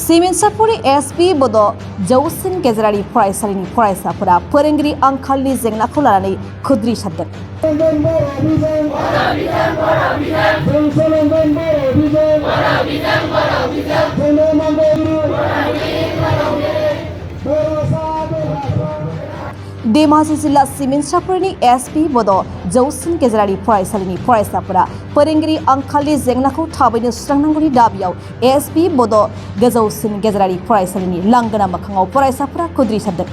सिमिनसापुरि एस.ब बड' जौसिन गेजेरारि फरायसालिनि फरायसाफोरा फोरोंगिरि आंखालनि जेंनाखौ लानानै खुद्रि सारदों। धेमाजि जिल्ला सिमिनसापुरिनि एस.ब बड' जौसिन गेजेरारि फरायसालिनि फरायसाफोरा फोरोंगिरि आंखालनि जेंनाखौ थाबैनो सुस्रांनांगौनि दाबियाव एस.ब बड' गोजौसिन गेजेरारि फरायसालिनि लांगोना मोखाङाव फरायसाफोरा खुद्रि सारदों।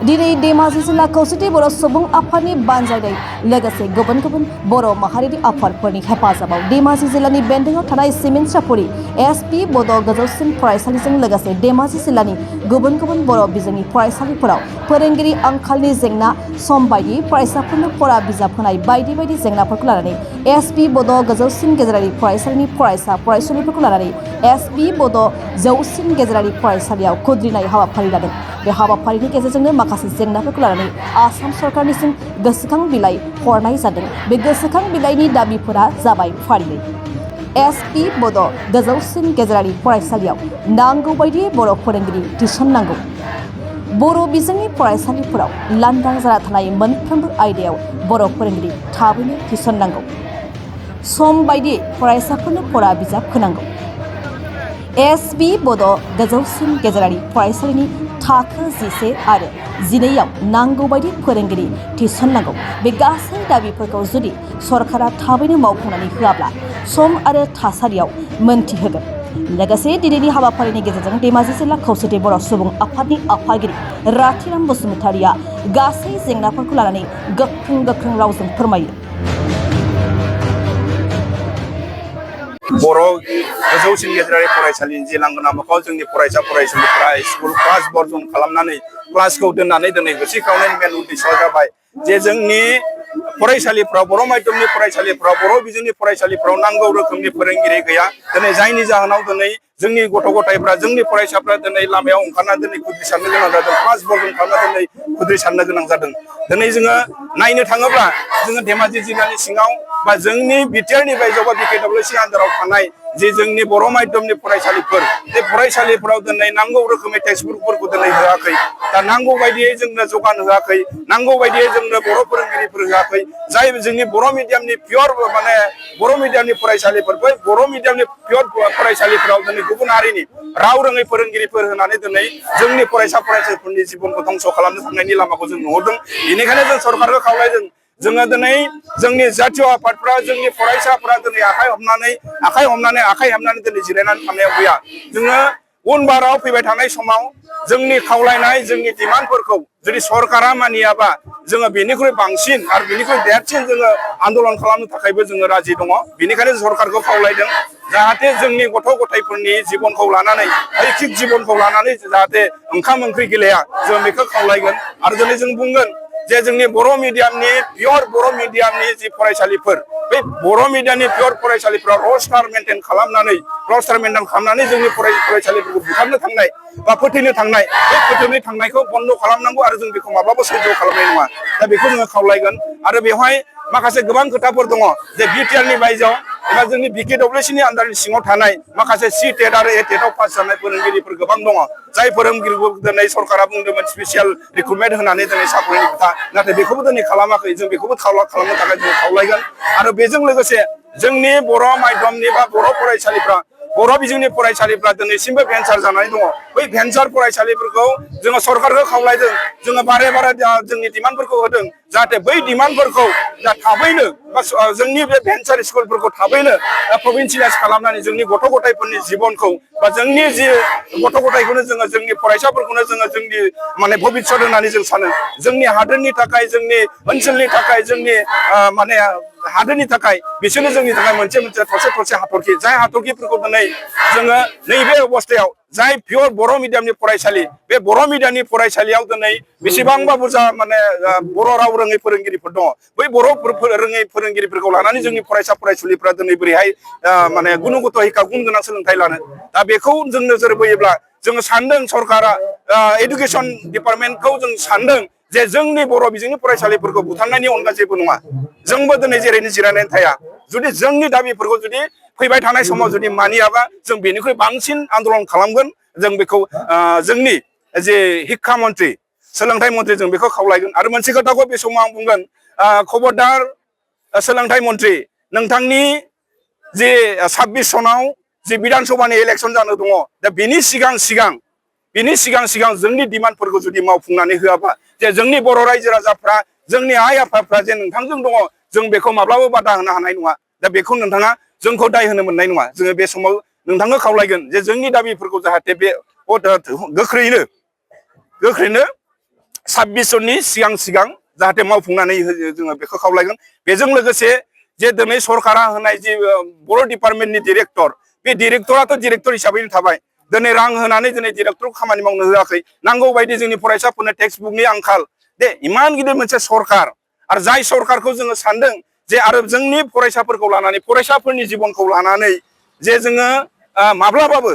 दिनै धेमाजि जिल्ला खौसेथि बर' सुबुं आफादनि बानजायनाय लोगोसे गुबुन गुबुन बर' माहारियारि आफादफोरनि हेफाजाबाव धेमाजि जिल्लानि बेन्दोङाव थानाय सिमिनसापुरि एस.ब बड' गोजौसिन फरायसालिजों लोगोसे धेमाजि जिल्लानि गुबुन गुबुन बर' बिजोंनि फरायसालिफोराव फोरोंगिरि आंखालनि जेंना सम बायदियै फरायसाफोरनो फरा बिजाब होनाय बायदि बायदि जेंनाफोरखौ लानानै एस.ब बड' गोजौसिन गेजेरारि फरायसालिनि फरायसा फरायसुलिफोरखौ लानानै एस.ब बड' जौसिन गेजेरारि फरायसालियाव खुद्रिनाय हाबाफारि लादों। बे हाबाफारिनि गेजेरजोंनो माखासे जेंनाफोरखौ लानानै आसाम सरकारनिसिम गोसोखां बिलाइ हरनाय जादों। बे गोसोखां बिलाइनि दाबिफोरा जाबाय फारियै एस.ब बड' गोजौसिन गेजेरारि फरायसालियाव नांगौ बायदियै बर' फोरोंगिरि थिसननांगौ। बर' बिजोंनि फरायसालिफोराव लांदां जाना थानाय मोनफ्रोमबो आयदायाव बर' फोरोंगिरि थाबैनो थिसननांगौ। सम बायदियै फरायसाफोरनो फरा बिजाब होनांगौ। एस.ब बड' गोजौसिन गेजेरारि फरायसालिनि थाखो 11 आरो 12आव नांगौ बायदि फोरोंगिरि थिसननांगौ। बे गासै दाबिफोरखौ जुदि सरकारा थाबैनो मावफुंनानै होआब्ला सम आरो थासारियाव मोनथिहोगोन। लोगोसे दिनैनि हाबाफारिनि गेजेरजों धेमाजि जिल्ला खौसेथि बर' सुबुं आफादनि आफादगिरि राथिराम बसुमतारिया गासै जेंनाफोरखौ लानानै गोख्रों रावजों फोरमायो। बर' गोजौसिन गेजेरारि फरायसालिनि जि लांगोना मोखाङाव जोंनि फरायसा फरायसुलिफोरा स्कुल क्लास बर्जन खालामनानै क्लासखौ दोननानै दिनै होसिख्रावनायनि मेन उद्देश्यआ जाबाय जे जोंनि फरायसालिफ्राव बर' माध्यमनि फरायसालिफ्राव बर' बिजोंनि फरायसालिफ्राव नांगौ रोखोमनि फोरोंगिरि गैया। दिनै जायनि जाहोनाव दिनै जोंनि गथ' गथायफ्रा जोंनि फरायसाफ्रा दिनै लामायाव ओंखारना दिनै खुद्रि सारनो गोनां जादों। क्लास बर्जन खालामना दिनै खुद्रि सारनो गोनां जादों। दिनै जोङो नायनो थाङोब्ला जोङो धेमाजि जिल्लानि सिङाव बा जोंनि बिटिआरनि बायजोआव बा बिकेडब्लिउसि आन्दाराव थानाय जे जोंनि बर' माध्यमनि फरायसालिफोर बे फरायसालिफोराव दिनै नांगौ रोखोमनि टेक्सटबुकफोरखौ दिनै होआखै। दा नांगौ बायदियै जोंनो जगान होआखै, नांगौ बायदियै जोंनो बर' फोरोंगिरिफोर होआखै। जाय जोंनि बर' मिडियामनि पियर माने बर' मिडियामनि फरायसालिफोर बै बर' मिडियामनि पियर फरायसालिफोराव दिनै गुबुन हारिनि राव रोङै फोरोंगिरिफोर होनानै दिनै जोंनि फरायसा फरायसालिफोरनि जिबनखौ धंस' खालामनो थांनायनि लामाखौ जों नुहुरदों। बेनिखायनो जों सरकारखौ खावलायदों जोङो दिनै जोंनि जातीय आफादफ्रा जोंनि फरायसाफ्रा दिनै आखाइ हमनानै दिनै जिरायनानै थानायाव गैया। जोङो उन बाराव फैबाय थानाय समाव जोंनि खावलायनाय जोंनि डिमान्डफोरखौ जुदि सरकारा मानियाबा जोङो बेनिख्रुइ बांसिन आरो बेनिख्रुइ देरसिन जोङो आन्दलन खालामनो थाखायबो जोङो राजि दङ। बेनिखायनो सरकारखौ खावलायदों जाहाथे जोंनि गथ' गथायफोरनि जिबनखौ लानानै ऐखिक जिबनखौ लानानै जाहाथे ओंखाम ओंख्रि गेलेया जों बेखौ खावलायगोन। आरो दिनै जों बुंगोन जे जोंनि बर' मिडियामनि पियर बर' मिडियामनि जि फरायसालिफोर बे बर' मिडियामनि पियर फरायसालिफ्राव रस्टार मेनटेन खालामनानै जोंनि फरायसालिफोरखौ बुथारनो थांनाय बा फोथैनो थांनाय बे फोथैनो थांनायखौ बन्द' खालामनांगौ आरो जों बेखौ माब्लाबा सैज्य' खालामनाय नङा। दा बेखौ जोङो खावलायगोन। आरो बेवहाय माखासे गोबां खोथाफोर दङ जे बिटिआरनि बायजोआव एबा जोंनि बिकेडब्लिउसिनि आन्दारनि सिङाव थानाय माखासे सि टेट आरो ए टेटआव पास जानाय फोरोंगिरिफोर गोबां दङ। जाय फोरोंगिरिखौ दिनै सरकारा बुंदोंमोन स्पेसियेल रिक्रुटमेन्ट होनानै दिनै साख्रिनि खोथा, नाथाय बेखौबो दिनै खालामाखै। जों बेखौबो खालामनो थाखाय जों खावलायगोन। आरो बेजों लोगोसे जोंनि बर' माध्यमनि बा बर' फरायसालिफ्रा बर' बिजोंनि फरायसालिफ्रा दिनैसिमबो भेन्सार जानानै दङ। बै भेन्सार फरायसालिफोरखौ जोङो सरकारखौ खावलायदों, जोङो बारे जोंनि डिमान्डफोरखौ होदों जाहाथे बै डिमान्डफोरखौ थाबैनो बा जोंनि बे भेन्सार स्कुलफोरखौ थाबैनो प्रभिन्सियेलाइज खालामनानै जोंनि गथ' गथायफोरनि जिबनखौ बा जोंनि जि गथ' गथायखौनो जोङो जोंनि फरायसाफोरखौनो जोङो जोंनि माने भबिष्यत होननानै जों सानो। जोंनि हादोरनि थाखाय, जोंनि ओनसोलनि थाखाय, जोंनि माने हादोरनि थाखाय बिसोरनो जोंनि थाखाय मोनसे थरसे हाथरखि। जाय हाथरखिफोरखौ दिनै जोङो नैबे अबस्थायाव जाय पियर बर' मिडियामनि फरायसालि बे बर' मिडियामनि फरायसालियाव दिनै बेसेबांबा बुरजा माने बर' राव रोङै फोरोंगिरिफोर दङ। बै बर' रोङै फोरोंगिरिफोरखौ लानानै जोंनि फरायसा फरायसुलिफ्रा दिनै बोरैहाय माने गुनगत हिका गुन गोनां सोलोंथाइ लानो। दा बेखौ जों नोजोर बोयोब्ला जोङो सानदों सरकारा एडुकेसन डिपार्टमेन्टखौ जों सानदों जे जोंनि बर' बिजोंनि फरायसालिफोरखौ बुथारनायनि अनगा जेबो नङा जोंबो दिनै जेरैनो जिरायनानै थाया जुदि जोंनि दाबिफोरखौ जुदि फैबाय थानाय समाव जुदि मानियाबा जों बेनिख्रुइ बांसिन आन्दलन खालामगोन जों बेखौ जोंनि जे शिक्षा मन्त्रि सोलोंथाइ मन्त्रि जों बेखौ खावलायगोन आरो मोनसे खोथाखौ बे समाव आं बुंगोन खबरदार सोलोंथाइ मन्त्रि नोंथांनि जे 26 सनाव जे बिधान सभानि इलेक्सन जानो दङ दा बेनि सिगां जोंनि डिमान्डफोरखौ जुदि मावफुंनानै होआबा जे जोंनि बर' रायजो राजाफ्रा जोंनि आइ आफाफ्रा जे नोंथांजों दङ जों बेखौ माब्लाबो बादा होनो हानाय नङा दा बेखौ नोंथाङा जोंखौ दाय होनो मोननाय नङा जोङो बे समाव नोंथांखौ खावलायगोन जे जोंनि दाबिफोरखौ जाहाथे बे गोख्रैनो 26 सननि सिगां जाहाथे मावफुंनानै जोङो बेखौ खावलायगोन बेजों लोगोसे जे दिनै सरकारा होनाय जे बर' डिपार्टमेन्टनि डिरेक्टर बे डिरेक्टराथ' डिरेक्टर हिसाबैनो थाबाय दिनै रां होनानै दिनै डिरेक्टर खामानि मावनो होआखै नांगौ बायदि जोंनि फरायसाफोरनो टेक्सट बुकनि आंखाल दे इमान गिदिर मोनसे सरकार आरो जाय सरकारखौ जोङो सानदों जे आरो जोंनि फरायसाफोरखौ लानानै फरायसाफोरनि जिबनखौ लानानै जे जोङो माब्लाबाबो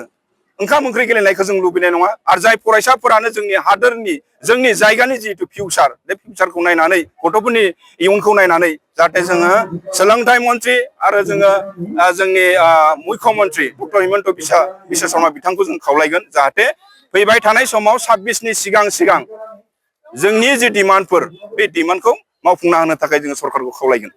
ओंखाम ओंख्रि गेलेनायखौ जों लुबैनाय नङा आरो जाय फरायसाफोरानो जोंनि हादोरनि जोंनि जायगानि जिहेतु फिउचार बे फिउचारखौ नायनानै गथ'फोरनि इयुनखौ नायनानै जाहाथे जोङो सोलोंथाइ मन्त्रि आरो जोङो जोंनि मुख्य मन्त्रि डक्टर हिमन्त बिश्व शर्मा बिथांखौ जों खावलायगोन जाहाथे फैबाय थानाय समाव 26नि सिगां जोंनि जे डिमान्डफोर बे डिमान्डखौ मावफुंना होनो थाखाय जोङो सरकारखौ खावलायगोन